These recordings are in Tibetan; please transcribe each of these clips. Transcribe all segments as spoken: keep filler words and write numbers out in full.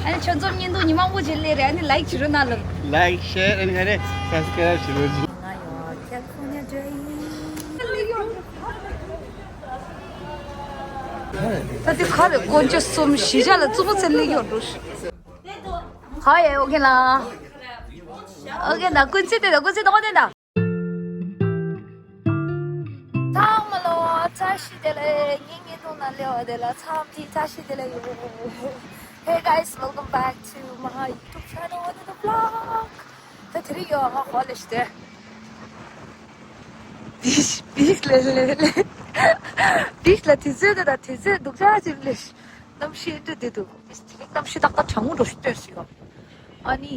ཨ་ནི་ཁྱོད་ཚོ་བརྙན་ཐུང་ཉི་མ་དབུ་འབྱེད་སླེབས་རེད། ཨ་ནི་ལའིག་བྱེད་རོགས་གནང་ལབ། Like, share and subscribe བྱེད་རོགས་གྱིས། ང་ཡོད། California dream. ད་དེ་ག་རེ་དཀོན་མཆོག་གསུམ་གཞིས་ཆགས་ལ་རྩུབ་པོ་ཚན་ལེགས་ཡོད་འགྲོ། ཧ་ཡ། ཨོ་ཁེ་ལ། ཨོ་ཁེ་ན། ཀུན་གཟིགས་དེ་ད་ཀུན་གཟིགས་དང་ཨོ་དེ་ད། ཚང་མ་ལ་བཀྲ་ཤིས་བདེ་ལེགས། ངའི་བརྙན་ཐུང་ནང་སླེབས་པ་དེ་ལ་འཚམས་འདྲི་བཀྲ་ཤིས་བདེ་ལེགས་ཡོད། Hey guys, welcome back to my YouTube channel, another vlog. ད་དེ་རིང་ཡོད་ང་ཧོ་ལེ་ཤི་དེ། བིཤ་བིཤ་ལེ་ལེ་ལེ། བིཤ་ལ་དུས་ཚོད་དེ་དང་དུས་ཚོད་སྡུག་ཅག་ཅིག་ལེ་ཤི། གནམ་གཤིས་འདྲ་བདེ་འདུག་དེ་རིང་གནམ་གཤིས་ཏག་ཏག་གྲང་མོ་འདྲ་ཞིག་སྟོན་སྲིད་ཡོད། ཨ་ནི།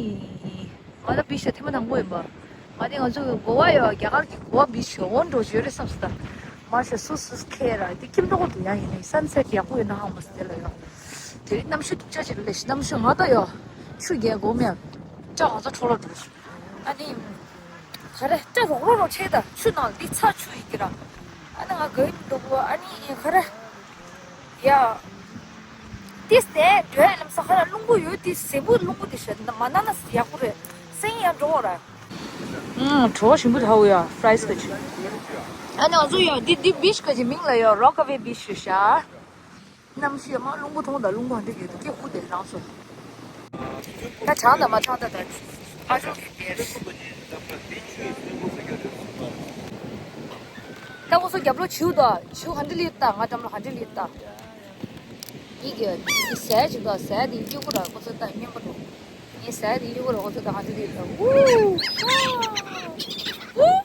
ང་ད་བིཤ་ལ་ཐེངས་མ་དང་པོ་ཡིན་པ། ང་དེ་ང་ཚོ་གི་གོ་བ་ཡོད། རྒྱ་གར་གྱི་གོ་བ་བིཤ་ཞིག་འོ་འདྲ་ཞིག་ཡོད་རེད་བསམ་སོང་ད། མ་ཤེས་སུ་སུ་ཁེ་ར་དེ་ཁྱིམ་ཐོག་ཏུ་ཡང་ཡིན་ནའི་སན་སེཊ་ཡག་པོ་ཡོད་ན་ཧང་མ་སི་དེ་ལ་ཡོད། དེ་རིང་གནམ་གཤིས་སྡུག་ཅག་ཅིག་ལེ་ཤི། གནམ་གཤིས་ང་ད་ཡོད། ཆུ་རྒྱག་གོ་མེད། ཅག་ང་ཚོ་འཕྲོ་ལ་འགྲོ། ཨ་ནི། ག་རེ་སྐྲ་རོག་རོག་རོག་ཆེ་ད་ཆུ་ནང་འདི་ཚ་ཆུ་ཡི་གི་ར། ཨ་ནི་ང་ག་ཡིན་འདུག་གོ། ཨ་ནི་ག་རེ། ཡ། ཏིས་ནས་འགྲོ་ཡ་ལམ་ས་ཁ་ར་རླུང་བུ་ཡོད་དེ་སེ་བུ་རླུང་བུ་དེ་ཤ་མ་ན་ན་ཡག་པོ་རེད། སེང་ཡང་འགྲོ་ར། ཨུམ། བྲོ་བ་ཞིམ་པོ་ཐའོ་ཡ་ཕ་རའི་སི་ག་ཅི། ཨ་ནི་ང་ཚོ་ཡ་འདི་འདི་བིཤ་ག་ཅི་མིང་ལ་ཡ་རོག་ཀ་ཝེ་བིཤ་ཤ། གནམ་གཤིས་མ་རླུང་བུ་ཐོང་དང་རླུང་བུ་འདི་གི་དུ་ཀེ་ཧུ་དེ་རང་སོ། ད་གྲང་དང་མ་གྲང་ད་ད་ཨ་ཅོ་གི་དེར། ད་ཁོ་ཚོ་རྒྱབ་ལོགས་བྱིའུ་དང་བྱིའུ་ག་འདྲ་ལུས་ད་ང་འགྲམ་ལ་ག་འདྲ་ལུས་ད། ཡིན་གྱི་ཟས་ཅིག་དང་ཟས་དེ་གཡུག་གུ་ར་ཁོ་ཚོ་ད་སྨྱོན་པ་འདུག་ངས་ཟས་དེ་གཡུག་གུ་ར་ཁོ་ཚོ་ད་ག་འདྲ་ལུས་ད། ཝུ། ཝུ།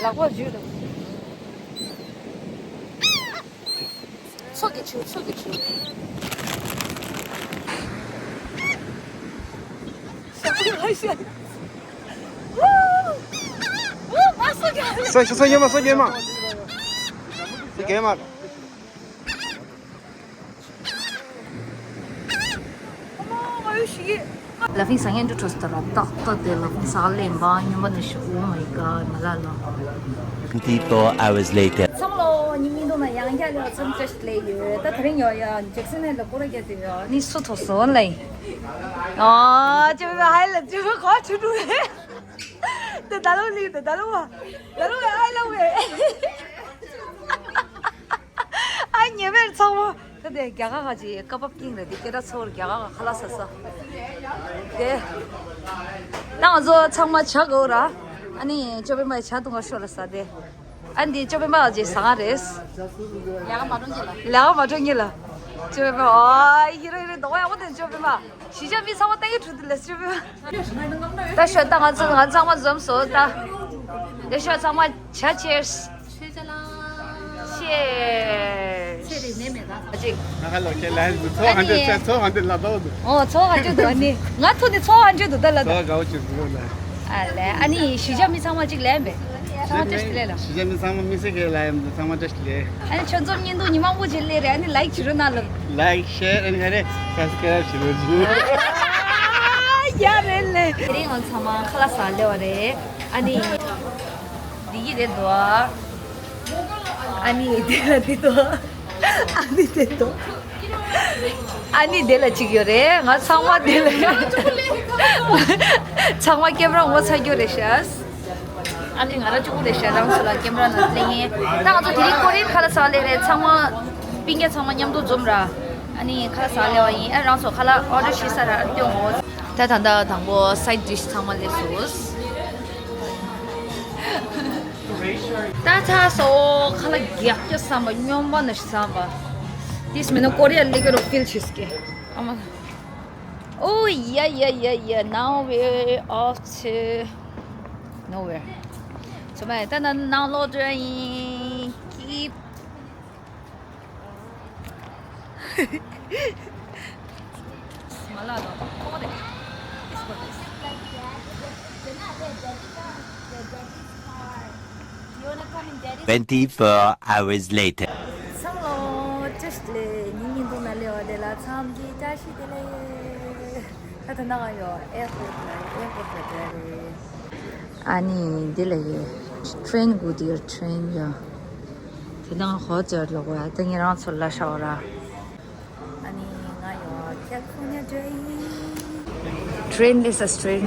ལག་པ་འཇུས་དང་། ཚོགས་ཀྱི་བྱིའུ་ཚོགས་ཀྱི་བྱིའུ། སོ་སོ་སོ་སྐྱེས་མ། སོ་སྐྱེས་མ། སོ་སྐྱེས་མ། ལ་ཕིང་ས་ངན་འགྲོ་འཕྲོ་སྟ་ར་ཏག་ཏག་དེ་ལ་ཕིང་ས་ལེན་པ་སྨྱོན་པ་ནི་ཤི། Oh my God མ་ལ་ལ། Twenty-four hours later. ཚང་མ་ལོ་ཉིན་མིན་དུ་ན་ཡང་རྒྱ་ལེ་བ་ཚང་ཅ་ཞིག་ལེ་ཡོད། ད་དེ་རིང་ཡོད་ཡ་ཇེག་སན་ཧེ་ལ་སྐོར་ར་རྒྱ་དེ་ཡོད་ནི་སུ་ཐོ་སོ་ལེ། ཨ་ཅེ་བ་ཧའི་ལ་ཅེ་བ་ག་ཆུ་འགྲོ་རེད། དེ་ད་ལོ་ལི་དེ་ད་ལོ་བ་ད་ལོ་བ་ཨའི་ལ་བ། ཨ་ཉེ་བར་ཚང་མ། ད་དེ་རྒྱ་གར་ཁ་ཅིག་ཀ་བབ་ཀིང་རེད་དེ་སྐད་གྲགས་ཚོར་རྒྱ་གར་ཁ་ལ་ས་ས། དེ། ད་ང་ཚོ་ཚང་མ་ཇ་དགོས་ར། ཨ་ནི་ཅོ་པེ་མ་ཇ་འཐུང་ག་ཤོག་ལ་ས་དེ། ཨ་ནི་ཅོ་པེ་མ་ཅེ་ཟ་ག་རེད། ལས་ཀ་མ་གཏོང་གི་ལ། ལས་ཀ་མ་གཏོང་གི་ལ། ཅོ་པེ་མ་ཨ་ཡི་རེ་ཡི་རེ་དོ་ཡག་པོ་དེ་ཅོ་པེ་མ། གཞིས་ཆགས་མི་ཚང་མ་ལྟ་གི་འགྲོ་དུས་ལ་ཅོ་པེ་མ། ད་ཤོད་ད་ང་ཚོ་ང་ཚང་མ་འཛོམས་སོ་ད། ལེ་ཤོད་ཚང་མ་ཇ། Cheers. Cheers. Cheers. ང་ཧ་ལོ་ཁྱེད་ལ་ཚོ་ཧ་འདི་ཚོ་ཧ་འདི་ལ་དོ་འདུག་ཨོ་ཚོ་ཧ་འདི་འདུག་ཨ་ནི་ང་ཐུག་ནི་ཚོ་ཧ་འདི་འདུག་ད་ལ་ཚོ་དོ། དགའ་བོ་ཅིག་འདུག་ལ། ཨ་ལེ་ཨ་ནི་གཞིས་ཆགས་མི་ཚང་མ་ཅིག་ལེན་པས། ཚང་མ་བཀྲ་ཤིས་བདེ་ལེགས་ལ། གཞིས་ཆགས་མི་ཚང་མ་མི་སེར་གྱི་ལ་ཡམ་དུ་ཚང་མ་བཀྲ་ཤིས་བདེ་ལེགས། ཨ་ནི་ཁྱོད་ཚོ་བརྙན་ཐུང་ཉི་མ་དབུ་འབྱེད་སླེབས་རེད། ཨ་ནི་ལའིག་བྱེད་རོགས་གནང་ལབ། Like, share and subscribe བྱེད་རོགས་གྱིས། ཡ་རེད་ལེ། དེ་རིང་ང་ཚང་མ་ཁ་ལག་ཟ་སླེབས་པ་རེད། ཨ་ནི། འདི་གི་རེད་དོ། ཨ་ནི་དེ་ལ་འདི་དོ། ཨ་ནི་དེ་དོ། ཨ་ནི་དེ་ལ་གཅིག་ཡོད་རེད། ང་ཚང་མ་དེ་ལ། ཚང་མ་ཀེམ་ར་ངོ་ཚ་རྒྱུ་རེད་ཤག་ཨ་ནི་ང་ར་གཅིག་པུ་རེད་ཤག་རང་ཚོ་ལ་ཀེམ་ར་ནང་སླེབས་ངེས། ད་ང་ཚོ་དེ་རིང་ཀོ་རི་ཡན་ཁ་ལག་ཟ་སླེབས་རེད། ཚང་མ་སྤུན་ཀྱག་ཚང་མ་མཉམ་དུ་འཛོམས་ར། ཨ་ནི་ཁ་ལག་ཟ་སླེབས་པ་ཡིན། ཨ་རང་ཚོ་ཁ་ལག་ཨོ་ཌར་ཞིག་ས་ར་སྟོན་འོ། ད་ད་ད་དང་པོ་སའིཌ་ཌིཤ་ཚང་མ་སླེབས་སོང་། ད་ཚ་སོ་ཁ་ལག་རྒྱག་རྒྱག་བསམ་པ་སྨྱོན་པ་ནི་བསམ་པ། This མིན་ན་ཀོ་རི་ཡ་ལི་ཀ་རོ་ཕིལ་ཆིས་ཀེ། ཨ་མ། Oh yeah yeah yeah yeah, now we're off to nowhere. So my ད་ན་ནང་ལོག་འགྲོ་ཡིན། Keep མ་ལ་དང་ཐོག་དེ། Twenty-four hours later. སང་ལོ་ཅེས་ལེ་ཉིན་ཉིན་དུ་ན་ལེ་བ་དེ་ལ་འཚམས་ཀྱི་བཀྲ་ཤིས་བདེ་ལེགས། ད་ད་ནག་ཡོ་ཨེར་པོར་ལ་ཨེར་པོར་ལ་དེ་རེད། ཨ་ནི་འདི་ལ་ཡོད། ཊེན་གུ་དེར་ཊེན་ཡོད། དེ་དང་ཧོ་ཅར་ལོག་བ་དེ་ངེད་རང་ཚོ་ལ་ཤ་བ་ར། ཨ་ནི་ང་ཡོང་ཁེལ་ཧྥོ་ནི་ཡ་འགྲོ་ཡིན། ཊེན་ལས་ས་ཊེན།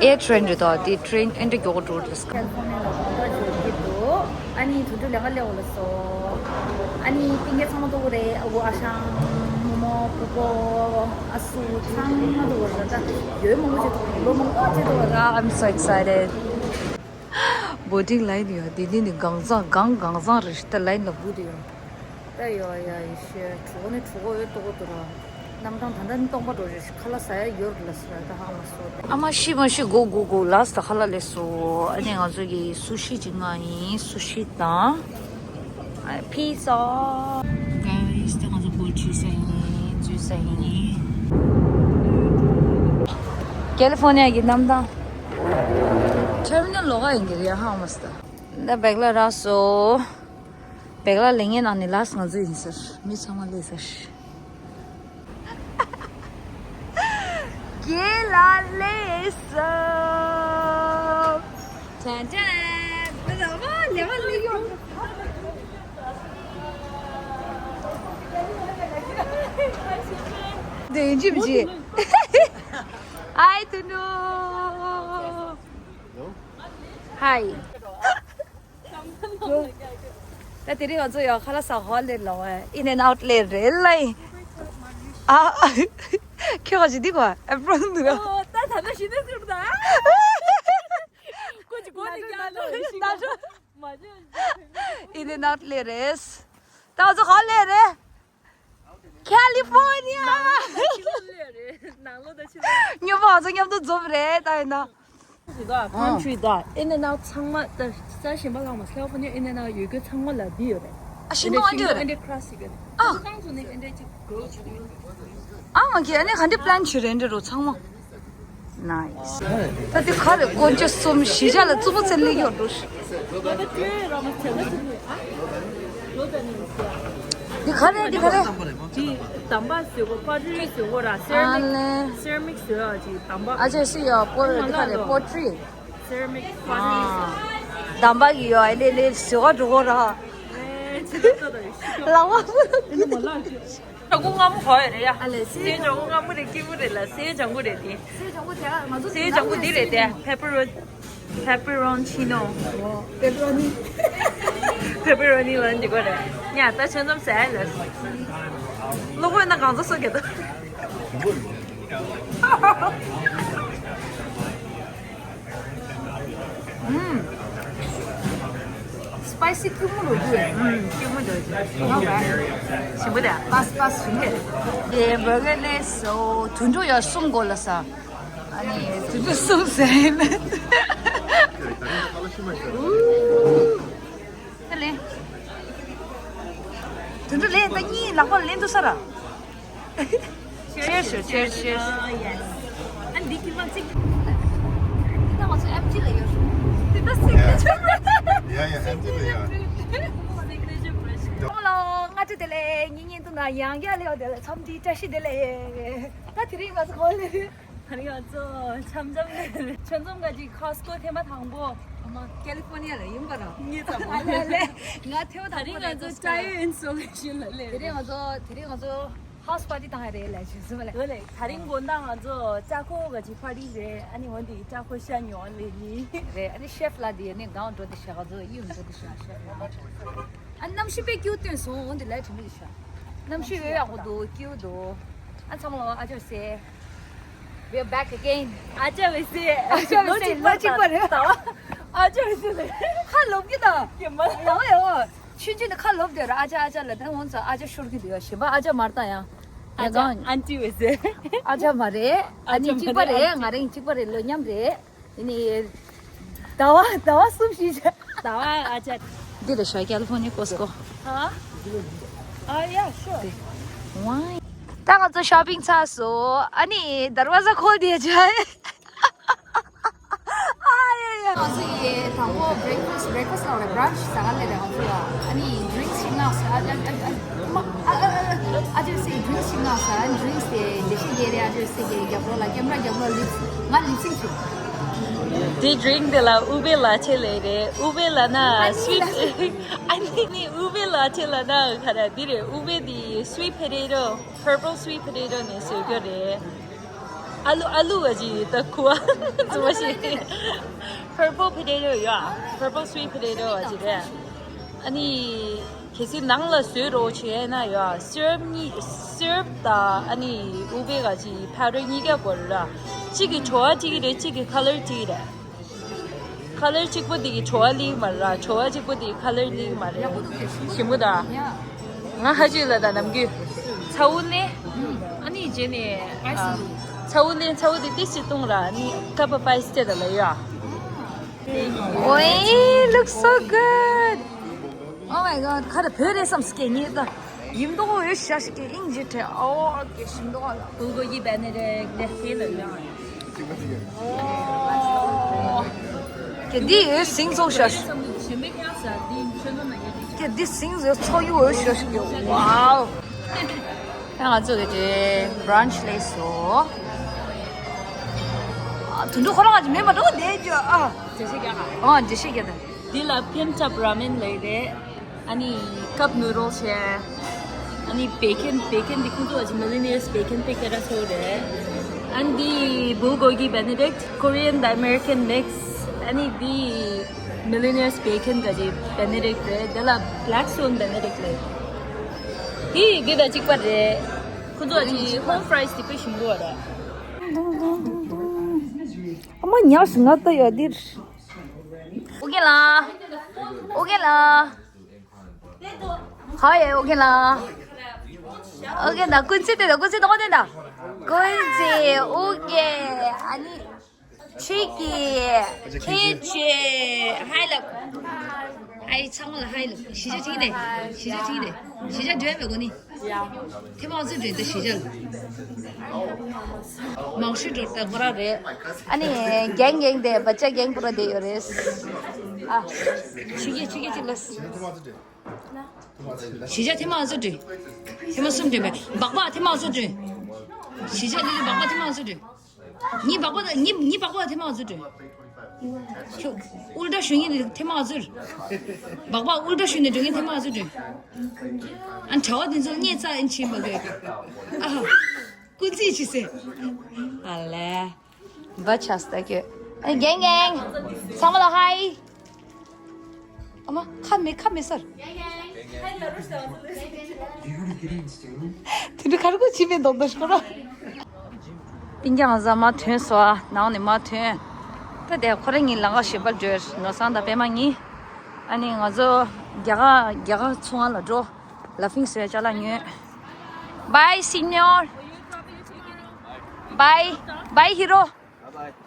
ཨེར་ཊེན་རེད་དོ། དེ་ཊེན་ཨེ་འདྲ་མགྱོགས་འགྲོ་རེད་ས། ཁེལ་ཧྥོ་ནི་ཡ་ལ་གོམ་པ་འཇོག་གི་འདུག་ཨ་ནི་དུད་འགྲོ་ལས་ཀ་ལས་འོ་ལ་སོ། ཨ་ནི་པིང་ཀེ་ཚང་མ་ཏོག་རེད། ཨ་བུ་ཨ་ཞང་། མོ་མོ་པུ་པོ། ཨ་སུ་ཚང་མ་ཏོག་རེད། ད་ཡོད་མང་པོ་ཅིག་ཏོག་ལོ་མང་པོ་ཅིག་ཏོག་རེད། I'm so excited. བོ་ཊིང་ལའིན་ཡོད། དེ་དེ་ནི་གང་ཚང་གང་གང་ཚང་རེད། ད་ལའིན་ལ་བུ་དེ་ཡོད། ད་ཡོ་ཡ་ཡི་ཤེ་གྲོགས་ནི་གྲོགས་ཡོད་ཏོག་ཏོག་ར། རྣམ་གྲངས་ད་ལྟ་ནི་སྟོང་པ་འགྲོ་རེད། ཁ་ལག་ཟ་ཡ་ཡོད་རེད་ལ་ཟེར་ད་ཧ་མ་སོ། ཨ་མ་ཤི་མ་ཤི་གོ་གོ་གོ་ལ་ཟེར་ད་ཁ་ལག་ལས་སོ། ཨ་ནི་ང་ཚོ་གི་སུ་ཤི་ཅིག་མངགས་ཡིན། སུ་ཤི་དང་། ཨ་ཕི་ས། Guys, ད་ང་ཚོ་བོ་ཊི་ཟ་ཡིན། ཇུས་ཟ་ཡིན། ཁེལ་ཧྥོ་ནི་ཡ་གི་གནམ་ཐང་། ཊར་མི་ནལ་ལོགས་ཀ་ཡིན་གྱི་རེད་ཧ་མ་སོ། ད་བེག་ལ་རག་སོ། བེག་ལ་ལེན་མཁན་ནང་ནས་ལ་སི་ང་ཚོ་ཡིན་ཟེར། མི་ཚང་མ་སླེབས་ཟེར། རྒན་ལགས་སླེབས་སོང་། ཅན་ཅན། དེ་ལ་བ་ལེ་བ་ལེ་ཡོང་། དེ་ཡིན་གཅིག་མིན་གཅིག་ཨའི་དུ་ནུ། ཧའི། ད་དེ་རིང་ང་ཚོ་ཡང་ཁ་ལག་ཟ་ཧོ་ལེ་ལོ། ཨིན་ཨེན་ཨའུ་ཊི་ལེ་རེད་ལ་ཡིན། ཨ། ཁྱོད་ཀྱི་འདི་གོ་ཨེ་པྲོན་འདུག་ཨོ། ད་ད་ད་ཤི་ནི་ཟུར་ད། ཀོ་ཅི་ཀོ་ནི་ཀྱང་ལོ་ཤི་ད་ཤོ། མ་ཇོ། ཨིན་ཨེན་ཨའུ་ཊི་ལེ་རེད། ད་ང་ཚོ་ཧོ་ལེ་རེད། ཁེ་ལི་ཧྥོ་ནི་ཡ། ནང་ལོགས་ད་ཕྱི་ལོགས། མཉམ་པོ་ང་ཚོ་མཉམ་དུ་འཛོམས་རེད་ད་ཡིན་ན། ཨ་ཁོན་ཊི་རི་ད་ཨིན་ཨེན་ཨའུ་ཊི་ཚང་མ་ད་ས་གཞན་པ་ལ་མ་ཁེལ་ཧྥོ་ནི་ཡ་ཨིན་ཨེན་ཨའུ་ཊི་ཡོད་རྒྱུ་ཚང་མ་ལ་འདི་ཡོད་རེད། ཨ་ཤི་ནོ་ཨ་འདི་ཡོད་རེད། ཨ་ཁོང་ཚོ་ནི་ཨ་འདྲ་ཅིག་གོ་ཆོད་ཨ་མ་གི་ཨ་ནི་ག་འདྲ་པི་ལན་བྱེད་རེད་འདྲ་རོ་ཚང་མ། ནའིས། ད་དེ་ག་རེ་དཀོན་མཆོག་གསུམ་གཞིས་ཆགས་ལ་བཙུན་མོ་ཚེ་ལེགས་ཡོད་འགྲོ། འདི་ག་རེ་འདི་ག་རེ། འདི་དམ་པ་བཟོས་གོ་པ་ཏྲི་བཟོས་གོ་ར་སེ་ར་མིག་སེ་ར་མིག་བཟོས་ཡ་ཅིག་དམ་པ། ཨ་ཅེ་སི་ཡ་པོ་འདི་ག་རེ་པོ་ཏྲི། སེ་ར་མིག་པ་ཏྲི་བཟོས། དམ་པ་གི་ཡོ་ཨེ་ལེ་ལེ་བཟོས་ག་འགྲོ་གོ་ར། ལག་པ་པོ་ཏྲི། ཇ་མགོ་མངར་མོ་གོ་ཡོད་རེད་ཡ། ཨ་ལས་སེ། སེ་ཇ་མགོ་མངར་མོ་རེད། སྐྱིད་པོ་རེད་ལ། སེ་ཇ་མགོ་རེད་དེ། སེ་ཇ་མགོ་དེ་ང་ཚོ་སེ་ཇ་མགོ་འདི་རེད་དེ། ཕེ་པ་རོ། ཕེ་པ་རོན་ཆི་ནོ། ཕེ་པ་རོ་ནི། ཕེ་པ་རོ་ནི་ལ་འདི་གོ་རེད། ཉ་ད་ཆ་འཛོམས་ཟེར་ལ། ལོ་གོ་ན་གང་ཚོ་སོ་གེ་ད། ཨུམ། སི་པའི་སི་སྐྱུར་མོ་རོ་རྒྱུ་རེད། ཨུམ། སྐྱུར་མོ་རོ་རྒྱུ། ཞིམ་པོ་རེད། པ་སི་པ་སི་ཞིམ་རེད། དེ་བར་ག་ནས་སོ་དུད་འགྲོ་ཡ་གསུམ་དགོས་ལ་ས། ཨ་ནི་དུད་འགྲོ་གསུམ་ཟེར་ན། ཨུ། ད་ལེན། དུད་འགྲོ་ལེན་ད་གཉིས་ལག་པ་ལེན་དུ་ས་ར། Cheers, cheers, cheers. ཨ་འདི་ཁྱི་མ་ཚིག་འདི་ད་ང་ཚོ་ཨེམ་ཅི་ལ་ཡོད། འདི་ད་སིག་ནེ་ཅར། Yeah, yeah, ཨེམ་ཅི་ལ་ཡོད། ཁོང་ལ་སྔ་དྲོ་བདེ་ལེགས། ཉིན་ཉིན་དུ་ན་ཡང་རྒྱ་ལེའོ་བདེ་ལེགས། འཚམས་འདི་བཀྲ་ཤིས་བདེ་ལེགས། ད་དེ་རིང་ང་ཚོ་གོ་ལེ་རེད། ད་རིང་ང་ཚོ་འཆམ་འཆམ་ལེ་རེད། ཆ་འཛོམས་ག་ཅིག་ཁོ་སི་ཀོ་ཐེངས་མ་དང་པོ། ཨ་མ་ཀེ་ལི་ཧྥོ་ནི་ཡ་ལ་ཡིན་པ་ར། ངེད་ཚང་མ་ལ་ལེ། ང་ཐེ་བ་དང་པོ་རེད། ད་རིང་ང་ཚོ་ཀྲ་ཡོ་ཨིན་སོ་ལེ་ཤིན་ལ་ལེ། དེ་རིང་ང་ཚོ་དེ་རིང་ང་ཚོ་ཧའུ་སི་པར་ཊི་བཏང་ཡ་རེད་ལབ་བྱུང་སོང་ལེ། ཨོ་ལེ། ད་རིང་དགོང་དག་ང་ཚོ་ཅ་ཁོ་ག་ཅིག་པར་ཊི་རེད། ཨ་ནི་འོན་ཏེ་ཅ་ཁོ་ཤ་ཉོ་ལེ་ནི། རེད། ཨ་ནི་ཤེ་ཕི་ལ་དེ་ནི་གང་འགྲོ་དེ་ཤ་ག་ཚོ་ཡིན་འགྲོ་དེ་ཤ་ཤེ་ཕི་ལ། ཨ་གནམ་གཤིས་དཔེ་སྐྱིད་སྟོན་སོང་འོན་ཏེ་ལས་དྲན་པ་ཡིན་ཤ། གནམ་གཤིས་དཔེ་ཡག་པོ་འདུག་སྐྱིད་པོ་འདུག་ཨ་ཚང་མ་ལ་ཨ་ཅོ་སེ། We are back again. ཨ་ཅོ་སེ། ཨ་ཅོ་སེ། ལོ་གཅིག་པ་རེད། ཨ་ཅོ་སེ་ལེ། ཁ་ལོབ་ཀྱི་ད། ཡ་མ་ལ་ཡ་ཡ། ཆུང་ཆུང་ནས་ཁ་ལོབ་སྡོད་ར། ཨ་ཅག་ཨ་ཅག་ལབ་དུས་ང་ཚོ་ཨ་ཅག་ཤོར་གྱི་འདུག་ཡ། གཞན་པ་ཨ་ཅག་མ་རེད་ད་ཡ། ཨ་ཅག་ཨན་ཊི་འོད་ཟེར། ཨ་ཅག་མ་རེད། ཨ་ནི་གཅིག་པ་རེད། ང་རང་གཅིག་པ་རེད། ལོ་མཉམ་རེད། ཡིན་ནི། ཟླ་བ་ཟླ་བ་གསུམ་བཞི་ཆ། ཟླ་བ་ཨ་ཅག་འདི་རེད་ཤག་ཀལ་ལི་ཧྥོ་ནི་ཡ་ཀོ་སི་ཀོ། ཧ། ཨ་ཡ་ཤོར། དེ། ཝའི། ད་ང་ཚོ་ཤོ་པིང་ཚར་སོང་། ཨ་ནི་དར་ཝ་ཟ་ཁོལ་དེ་ཅག་ཨ་ཡ་ཡ། ང་ཚོ་ཡི་དང་པོ་བྷི་རེག་ཕ་སི་བྷི་རེག་ཕ་སི་ལ་རེ་བྷ་རན་ཆི་ཟ་ག་སླེབས་རེད། ང་ཚོ་ཡ་ཨ་ནི་ཌི་རིང་ཀི་ཞིག་མངགས་ཟེར། ཨ་ཨ་ཨ་ཨ་ཨ་ཨ་ཅེ་སི་ཌི་རིང་ཀི་ཞིག་མངགས་ཟེར། ཨ་ནི་ཌི་རིང་ཀི་དེ་རྒྱལ་སྤྱི་རྒྱལ་རེད། ཨ་ཅེ་སི་གི་རྒྱབ་ལོགས་ལ་ཀེམ་ར་རྒྱབ་ལོགས་ལིབ་སི་ང་ལིབ་སིང་བྱེད། འདི་ཌི་རིང་འདི་ལ་ཨུ་བེ་ལ་ཆེ་ལེ་རེད། ཨུ་བེ་ལ་ན་སུའི་ཊི། ཨ་ནི་ནི་ཨུ་བེ་ལ་ཆེ་ལ་ན་ག་ར་འདི་རེད། ཨུ་བེ་འདི་སུའི་ཊི་པོ་ཏེ་ཊོ། པར་པལ་སུའི་ཊི་པོ་ཏེ་ཊོ་ནས་བཟོས་རྒྱུ་རེད། ཨ་ལུ་ཨ་ལུ་བ་ཅི་ད་ཁུ་བ་ཙུ་བ་ཞིག་པར་པལ་པོ་ཏེ་ཊོ་ཡ། པར་པལ་སུའི་ཊི་པོ་ཏེ་ཊོ་བ་ཅི་རེད། ཨ་ནི། གལ་སྲིད་ནང་ལ་བཟོས་རོགས་བྱས་ན་ཡ། སི་རབ་གཉིས། སི་རབ་དང་ཨ་ནི་ཨུ་བེ་ག་ཅི་པའུ་ཌར་གཉིས་ཀ་དགོས་རེད་ལ། གཅིག་གི་བྲོ་བ་གཅིག་གི་རེད། གཅིག་གི་ཁ་ལར་གཅིག་རེད། ཁ་ལར་གཅིག་པོ་དེ་གི་བྲོ་བ་ལེན་གྱི་མ་རེད་ལ། བྲོ་བ་གཅིག་པོ་དེ་གི་ཁ་ལར་ལེན་གྱི་མ་རེད། ཞིམ་པོ་དང་། ང་ཧ་ཅི་ལ་དང་ནམ་རྒྱུན་ཚ་བོ་ལེན། ཨ་ནི་རྗེས་ནས་ཚ་བོ་ལེན། ཚ་བོ་དེ་ཏི་སི་བཏུང་ར། ཨ་ནི་ཀབ་ཨོཕ་ཨའི་སི་དེ་ལ་ཡ། Oi, looks so good. Oh my god, ཁ་ད་བོད་རེད་བསམ་སྐད་ཉིད་ད། ཡིན་མདོག་འོད་ཤ་ཞིག་གི་ཨིན་ཇི་ཐེ། ཨོ་གེ་ཞིམ་མདོག་ལ། བུལ་གོ་གི་བེ་ནེ་ཌིག་ནེ་ཧེ་ལ་ཡ། ཨོ། གེ་འདི་འོད་ཟིང་ཚོགས་ཤ་ཞིག་གེ་འདི་ཟིང་འོད་ཚོགས་ཡུ་འོད་ཤ་ཞིག་གེ། ཝའོ། ད་ང་ཚོ་གི་དེ་བྷ་རན་ཆི་ལས་སོ། ཨ་དུད་འགྲོ་ཁོ་རང་གི་མེད་པ་འགྲོ་བསྡད་རྒྱུ་ཨ། འགྲེལ་བཤད་རྒྱག་ག་ཨ་འགྲེལ་བཤད་རྒྱག་ད། འདི་ལ་ཕེན་ཐབ་ར་མེན་ལབ་རེད། ཨ་ནི་ཀབ་ནུ་ཌལ་བྱས། ཨ་ནི་བེ་ཁན། བེ་ཁན་འདི་ཁོང་ཚོ་ཨ་ཅི་མི་ལི་ནི་ཡར་སི་བེ་ཁན་པེ་ཀེ་ཊ་ཚོ་རེད། ཨ་ནི་འདི་བུལ་གོ་གི་བེ་ནེ་ཌིག Korean the American mix. ཨ་ནི་འདི་མི་ལི་ནི་ཡར་སི་བེ་ཁན་ག་ཅི་བེ་ནེ་ཌིག་རེད། དེ་ལ་བྷེ་ལེག་སི་ཊོན་བེ་ནེ་ཌིག་རེད། འདི་འདི་དང་གཅིག་པ་རེད། ཁོང་ཚོ་ཨ་ཅི་ཧོམ་ཕ་རའི་སི་དེ་དཔེ་ཞིམ་པོ་རེད། ཨ་མ་ཉག་ཞིག་ང་ལྟ་ཡོད་འདིར། ཨོ་ཀེ་ལ། ཨོ་ཀེ་ལ། ཧའེ། ཨོ་ཀེ་ལ། ཨོ་ཀེ་ད། ཀུན་གཟིགས་དེ་ད། ཀུན་གཟིགས་དང་དེ་ད། ཀུན་གཟིགས། ཨོ་ཀེ། ཨ་ནི། ཆིག་གི། ཁེ་ཆེ། ཧའེ་ལབ། ཧའེ་ཚང་མ་ལ་ཧའེ་ལབ། གཞིས་ཆགས་ཆིག་གི་དེ། གཞིས་ཆགས་ཆིག་གི་དེ། གཞིས་ཆགས་འདྲ་བའི་གོ་ནི། ཐེངས་མ་ཚོ་འདྲ་འདི་གཞིས་ཆགས་ལ། མང་ཤོས་འགྲོ་ད་ཁོ་རང་རེད། ཨ་ནི་རྒན་རྒན་དེ་བ་ཅག་རྒན་པོ་ར་དེ་ཡོད་རེད། ཨ། ཆུ་རྐྱལ་ཆུ་རྐྱལ་གཅིག་ལ། གཞིས་ཆགས་ཐེངས་མ་ཚོ་འགྲོ། ཐེངས་མ་གསུམ་འགྲོ་མེད། སྦག་སྦག་ཐེངས་མ་ཚོ་འགྲོ། གཞིས་ཆགས་ལི་ལི་སྦག་སྦག་ཐེངས་མ་ཚོ་འགྲོ། གཉིས་སྦག་སྦག་གཉིས་གཉིས་སྦག་སྦག་ཐེངས་མ་ཚོ་འགྲོ། ཁྱོད་ཨུལ་ཊ་ཞུ་མཁན་དེ་ཐེངས་མ་ཚོ། སྦག་སྦག་ཨུལ་ཊ་ཞུ་ནས་འགྲོ་མཁན་ཐེངས་མ་ཚོ་འགྲོ། ཨ་གྲྭ་བ་དེ་ཚོ་བརྙས་ཚ་ཨེ་ཕྱིན་པ་གི། ཨ་ཧ། སྐུ་རྩེད་བྱེད་སྲིད། ཨ་ལས། བ་ཆགས་སྟ་ཁྱོད། ཨ་རྒན་རྒན། ཚང་མ་ལ་ཧའེ། ཨ་མ་ཁ་མེད་ཁ་མེད་སར། དེ་འདྲ་ཁ་རུ་ཁུ་ཕྱི་མེད་མདོག་མདོག་ཤོར་རོ། པིན་ཀྱང་ང་ཚོ་མར་ཐོན་སོང་། ནང་ནས་མར་ཐོན། ད་དེ་ཁོ་རང་གཉིས་ལམ་ཁ་ཞེ་པར་བྲོས། ནོར་བཟང་དང་པད་མ་གཉིས། ཨ་ནི་ང་ཚོ་རྒྱ་གར་རྒྱ་གར་ཚོང་ཁང་ལ་འགྲོ། ལ་ཕིང་བཟོས་ཅ་ལག་ཉོས། Bye, señor. Bye. Bye, hero.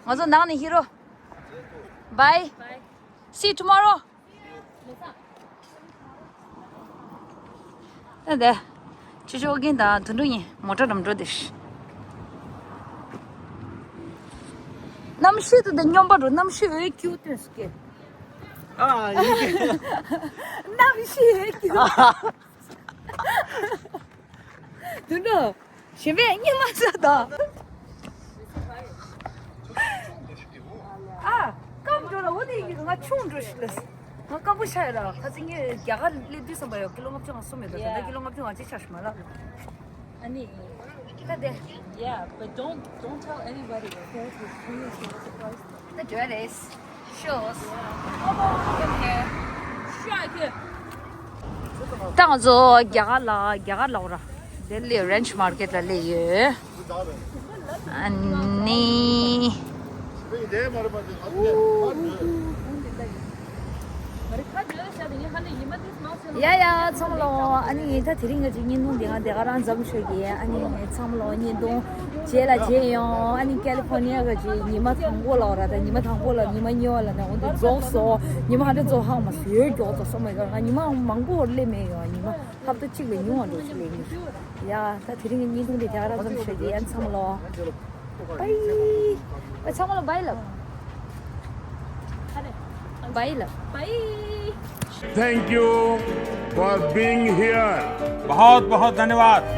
ང་ཚོ་ནང་ནས་hero. Bye. See you tomorrow. ད་ད། ཆུ་ཆུ་ཨོ་རྒྱན་དང་དུད་འགྲོ་གཉིས་མོ་ཊ་འགྲམ་འགྲོ་དེ། གནམ་གཤིས་དེ་འདྲ་སྙོམས་པ་འགྲོ། གནམ་གཤིས་འོད་ཀྱུ་སྟོན་སུ་སྐད། ཨ་ཡིན། གནམ་གཤིས་འོད་ཀྱུ། དུད་འགྲོ། གཞན་པས་གཉིད་མ་ཚོད་དང་། ཨ། སྐམ་འགྲོ་ལ་འོ་དེ་ཡིན་གྱི་ང་ཆུང་འགྲོ་ཞིག་ལ། ང་སྐམ་པོ་ཤ་ཡོད་ལ། ཁ་སང་ངས་རྒྱ་གར་སླེབས་དུས་བསམ་པ་ཡོད། ཀི་ལོ་ལྔ་བཅུ་ང་གསུམ་ཡོད་ད། ད་ལྟ་ཀི་ལོ་ལྔ་བཅུ་ང་གཅིག་ཆགས་ཤག་མ་ལ། ཨ་ནི། ད་དེ། Yeah, but don't don't tell anybody, okay? It's really a surprise. ད་འགྲོ་རེད། Sure. ད་ང་ཚོ་རྒྱ་གར་ལ་རྒྱ་གར་ལ་འོ་ར། དེ་ལས་རེན་ཇི་མར་ཀེཊ་ལ་སླེབས་ཡོད། ཨ་ནི། ཡ་ཡ་ཚང་མ་ལོ། ཨ་ནི་ད་དེ་རིང་ག་ཅིག་བརྙན་ཐུང་དེ་ང་དེ་ག་རང་མཚམས་ཞུ་གི། ཨ་ནི་ཚང་མ་ལོ་བརྙན་ཐུང་རྗེས་ལ་མཇལ་ཡོང་། ཨ་ནི་ཀེ་ལི་ཕོར་ནི་ཡ་ག་ཅིག་ཉི་མ་དང་པོ་ལ་འོ་ར། ད་ཉི་མ་དང་པོ་ལ་ཉི་མ་གཉིས་པ་ལ་ནས་འོ་དེ་རྫོགས་སོང་། ཉི་མ་ཧ་འདྲ་རྫོགས་ཧང་མ་སོང་ཡོད་མགྱོགས་རྫོགས་སོང་མ་ཡོད། ང་ཉི་མ་མང་པོ་སླེབས་མེད་ཡོད། ཉི་མ་ཧབ་ཏ་གཅིག་ལས་ཉུང་བ་འགྲོ་ཞིག་ལས་ཡིན། ཡ་ད་དེ་རིང་གི་བརྙན་ཐུང་དེ་དེ་ག་རང་མཚམས་ཞུ་གི། ཨ་ནི་ཚང་མ་ལོ། Bye. ཚང་མ་ལ་bye ལབ། Bye ལབ། Bye. Thank you for being here. बहुत बहुत धन्यवाद।